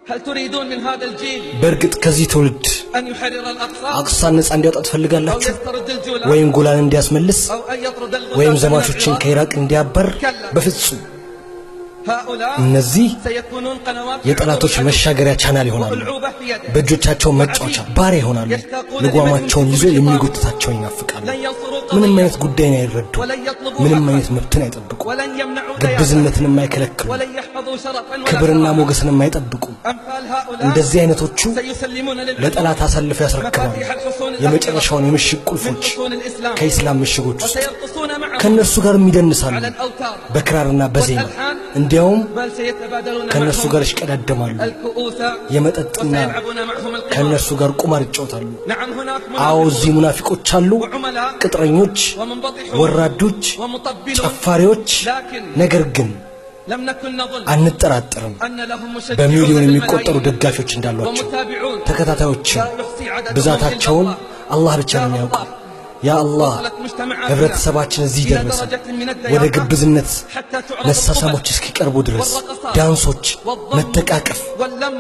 هل تريدون من هذا الجيل በእርግጥ ከዚህ ትውልድ أن يحرر الأقصى አቅሳን ነፃ እንዲያወጣ أو ትፈልጋላችሁ? يسترد الجولان ወይም ጎላን እንዲያስመልስ أو أن يطرد ወይም الغزاة من ዘማቾችን العراق؟ ከኢራቅ እንዲያበር? በፍጹም። هؤلاء እነዚህ سيكونون قنوات የጠላቶች عبور መሻገሪያ ቻናል ይሆናሉ። وألعوبة في يده በእጆቻቸው መጫወቻ ባሪያ ይሆናሉ። ልጓማቸውን ይዞ የሚጎትታቸውን ይናፍቃሉ። لن ينصروا ምንም قضية አይነት ጉዳይን አይረዱ። ولن يطلبوا ምንም حقا አይነት መብትን አይጠብቁ። ولن يمنعوا ديانة ግብዝነትንም አይከለክሉ። ولن يحفظوا شرفا ولا ክብርና كرامة ሞገስንም አይጠብቁም። أمثال هؤلاء እንደዚህ አይነቶቹ سيسلمون للعدو ለጠላት አሳልፈው ያስረክባሉ مفاتيح الحصون الأخيرة የመጨረሻውን የምሽግ من ቁልፎች حصون الإسلام ከኢስላም ምሽጎች ውስጥ። وسيرقصون معهم ከእነርሱ ጋርም ይደንሳሉ على الأوتار በክራርና በዜማ። እንዲያውም بل سيتبادلون ከእነርሱ معهم ጋር ይሽቀዳደማሉ። الكؤوس የመጠጥና وسيلعبون معهم القمار ከእነርሱ ጋር ቁማር ይጫወታሉ። نعم هناك አዎ منافقون እዚህ ሙናፊቆች አሉ፣ وعملاء ቅጥረኞች፣ ومنبطحون ወራዶች፣ ومطبلون ጨፋሪዎች። لكن ነገር ግን لم نكن نظن አንጠራጠርም أن لهم مشجعون በሚሊዮን የሚቆጠሩ بالملايين ደጋፊዎች እንዳሏቸው፣ ومتابعون ተከታታዮችን لا يحصي عددهم إلا ብዛታቸውን الله አላህ ብቻ ነው የሚያውቀው። ያ አላህ وصلت مجتمعاتنا ህብረተሰባችን እዚህ إلى ደረሰ፣ درجة من ወደ الدياثة ግብዝነት حتى تعرض القبل መሳሳሞች እስኪቀርቡ ድረስ ዳንሶች፣ መተቃቀፍ፣ واللم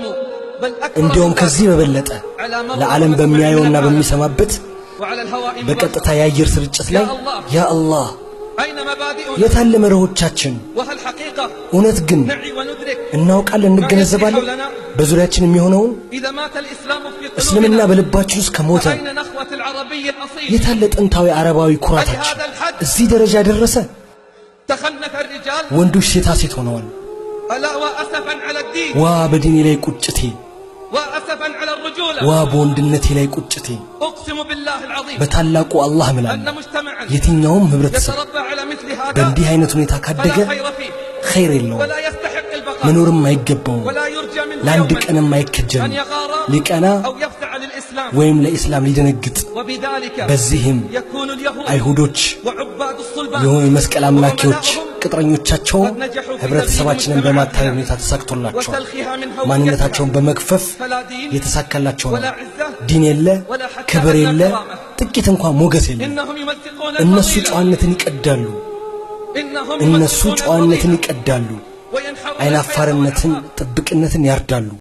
بل أكثر እንዲያውም من ذلك ከዚህ በበለጠ على مر ለዓለም ومسمع من በሚያየውና العالم በሚሰማበት وعلى الهواء مباشرة በቀጥታ የአየር ስርጭት ላይ ያ አላህ أين مبادئنا የታለ መርሆቻችን? وهل حقيقة እውነት ግን نعي ونދرك እናውቃለን፣ እንገነዘባለን በዙሪያችን የሚሆነውን? إذا مات الإسلام في እስልምና قلوبنا በልባችን ውስጥ ከሞተ فأين نخوة العربي الأصيل የታለ ጥንታዊ አረባዊ ኩራታችን? እዚህ ደረጃ ደረሰ። تخنث الرجال ወንዶች ሴታ ሴት ሆነዋል። ألا وأسفا على الدين ዋ በዲኔ ላይ ቁጭቴ፣ وأسفا على الرجولة ዋ በወንድነቴ ላይ ቁጭቴ። أقسم بالله العظيم በታላቁ አላህ أن እምላለሁ مجتمعا የትኛውም ህብረተሰብ يتربى على مثل هذا በእንዲህ አይነት ሁኔታ ካደገ فلا خير فيه ኸይር የለውም፣ ولا يستحق البقاء መኖርም አይገባውም፣ ولا يرجى منه ለአንድ يوما ቀንም أن አይከጀልም يغار ሊቀና أو يفزع للإسلام ወይም ለኢስላም ሊደነግጥ። وبذلك በዚህም يكون اليهود አይሁዶች وعباد الصلبان የሆኑ የመስቀል አምላኪዎች ቅጥረኞቻቸው ህብረተሰባችንን በማታለል ሁኔታ ተሳክቶላቸዋል። وسلخها من هويتها ማንነታቸውን በመግፈፍ فلا دين የተሳካላቸው ነው። ولا عزة ዲን የለ፣ ክብር የለ፣ ጥቂት እንኳን ሞገስ የለ። إنهم يمزقون እነሱ الفضيلة ጨዋነትን ይቀዳሉ። إنهم እነሱ يمزقون ጨዋነትን الفضيلة ይቀዳሉ። وينحرون الحياة አይናፋርነትን፣ والعفاف ጥብቅነትን ያርዳሉ።